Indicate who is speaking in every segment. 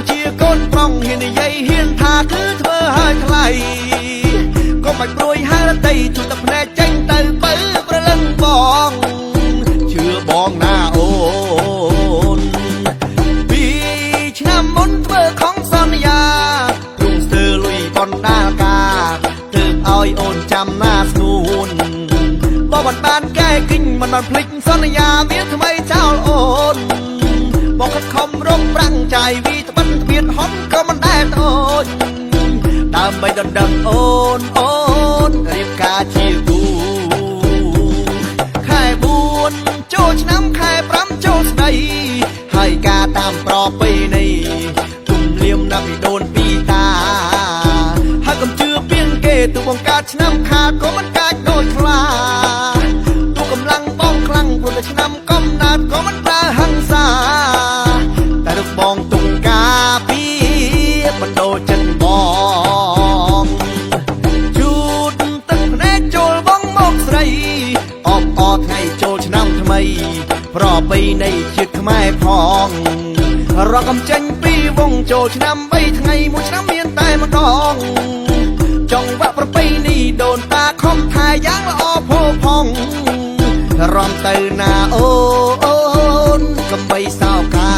Speaker 1: ជាកូនប្រុងហ៊ាននិយាយហ៊ានថាគឺធ្វើឲ្យថ្លៃកុំបាច់ព្រួយហារតីជួយតែភ្នែកចេញទៅបើប្រលឹងបងជឿបងណាអូនពីឆ្នាំមុនធ្វើខំសន្យាទ្រង់ស្ទើលុយបណ្ដាលការទើបឲ្យអូនចាំណាស្ងួនបងមិនបានកែគិញមិនបានភ្លេចសន្យាមានថ្មីចោលអូនបងខិតខំរកប្រាំងចាយវីត្បិនត្បៀតហុនក៏មិនដែលត្អូញដើម្បីដណ្ដឹងអូនអូនរៀបការជាគូខែ4ចូលឆ្នាំខែ5ចូលស្ដីហើយការតាមប្រពៃណីទុំលៀមណាស់ពីដូនពីតាហើយកុំជឿពីងគេទូបង្កើតឆ្នាំខាតក៏មិនកាចដូចខ្លាទូកម្លាំងបងខ្លាំងព្រោះតែឆ្នាំកំណើតក៏មិនប្រើហិង្សាតែរកបងទុំការពីបណ្ដូរចិត្តបងជូតទឹកភ្នែកចូលបងមកស្រីអបអរថ្ងៃចូលឆ្នាំថ្មីប្រពៃណីជាតិខ្មែរផងរកកំចេញពីវងចូលឆ្នាំ3ថ្ងៃមួយឆ្នាំមានតែម្ដងចង់វាក់ប្រពៃណីដូនតាខំថែយ៉ាងល្អផូរផង់រំទៅណាអូអូនកំបីសោកា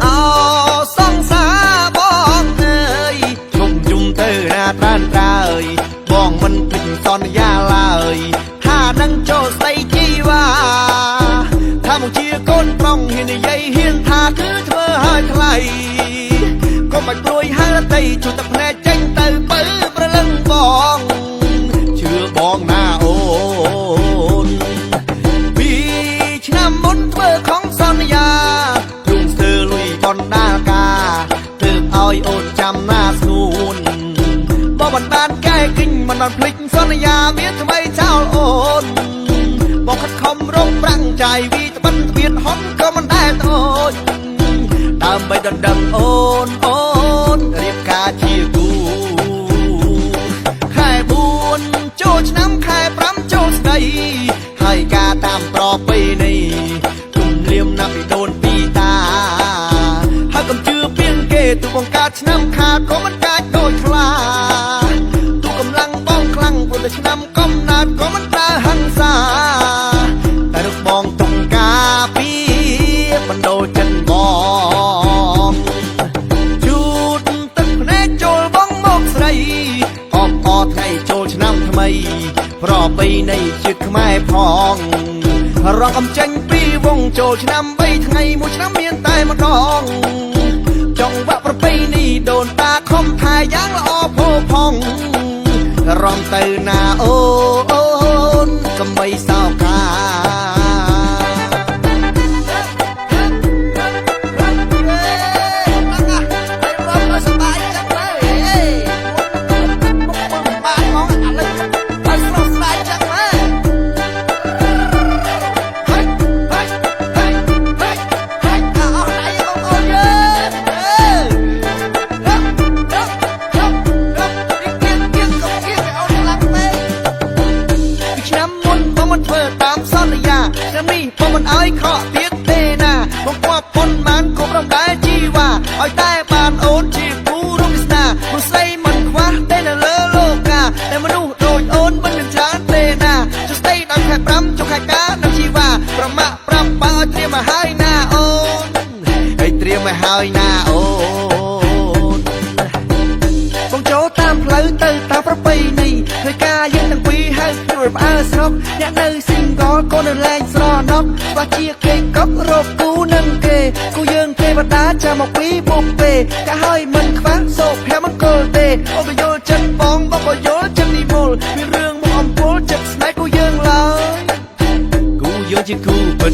Speaker 1: អោសង្សារបងអើយឈប់យំទៅណាត្រានត្រើយបងមិនភ្លេចសន្យាឡើយថានឹងចូលស្ដីជីវ៉ាថាមកជាកូនប្រុងហ៊ាននិយាយហ៊ានថាគឺធ្វើឲ្យថ្លៃកុំបាច់ព្រួយហារតីជួយតែភ្នែកចេញទៅបើប្រលឹងបងជឿបងណាអូនពីឆ្នាំមុនធ្វើខំសន្យាទ្រង់ស្ទើលុយបណ្ដាលការទើបឲ្យអូនចាំណាស្ងួនបងមិនបានកែគិញមិនបានភ្លេចសន្យាមានថ្មីចោលអូនបងខិតខំរកប្រាំងចាយវីត្បិនត្បៀតហុនក៏មិនដែលត្អូញដើម្បីដណ្ដឹងអូនអូនរៀបការជាគូខែ4ចូលឆ្នាំខែ5ចូលស្ដីហើយការតាមប្រពៃណីទុំលៀមណាស់ពីដូនពីតាហើយកុំជឿពីងគេទូបង្កើតឆ្នាំខាតក៏មិនកាចដូចខ្លាទូកម្លាំងបងខ្លាំងព្រោះតែឆ្នាំកំណើតក៏មិនប្រើហិង្សាតែរកបងទុំការពីបណ្ដូរចិត្តបងជូតទឹកភ្នែកចូលបងមកស្រីអបអរថ្ងៃចូលឆ្នាំថ្មីប្រពៃណីជាតិខ្មែរផងរកកំចេញពីវងចូលឆ្នាំ3ថ្ងៃមួយឆ្នាំមានតែម្ដងចង់វាក់ប្រពៃណីដូនតាខំថែយ៉ាងល្អផូរផង់រំទៅណាអូអូនកំបីសោកាឆ្នាំមុនបងមិនធ្វើតាមសន្យាឆ្នាំនេះបងមិនអោយខកទៀតទេណាបងគប់ប៉ុនមានគប់រំដែលជីវ៉ាឲ្យតែបានអូនជាគូរួមវាសនាមនុស្សស្រីមិនខ្វះទេនៅលើលោកាតែមនុស្សដូចអូនមិនមានច្រើនទេណាចុះស្ដីដល់ខែ5ចុះខែកានឹងជីវ៉ាប្រមាក់ប្រាប់បើឲ្យត្រៀមឲ្យហើយណាអូនហើយត្រៀមឲ្យហើយណាអូនបងចូលតាមផ្លូវទៅតាមប្រពៃណីធ្វើការយើងទាំងពីរហៅព្រួយផ្អើស្រុកអ្នកនៅ single ក៏នៅលែងស្រណុកច្បាស់ជាគេកប់រកគូនឹងគេគូយើងទេវតាចាំមកពីបុកទេកាហើយមិនខ្វះសូភមង្គលទេអូនក៏យល់ចិត្តបងបងក៏យល់ចិត្តនិមលមានរឿងមកអំពូលចិត្តស្នេហ៍គូយើងឡើយគូយើងជាគូពិត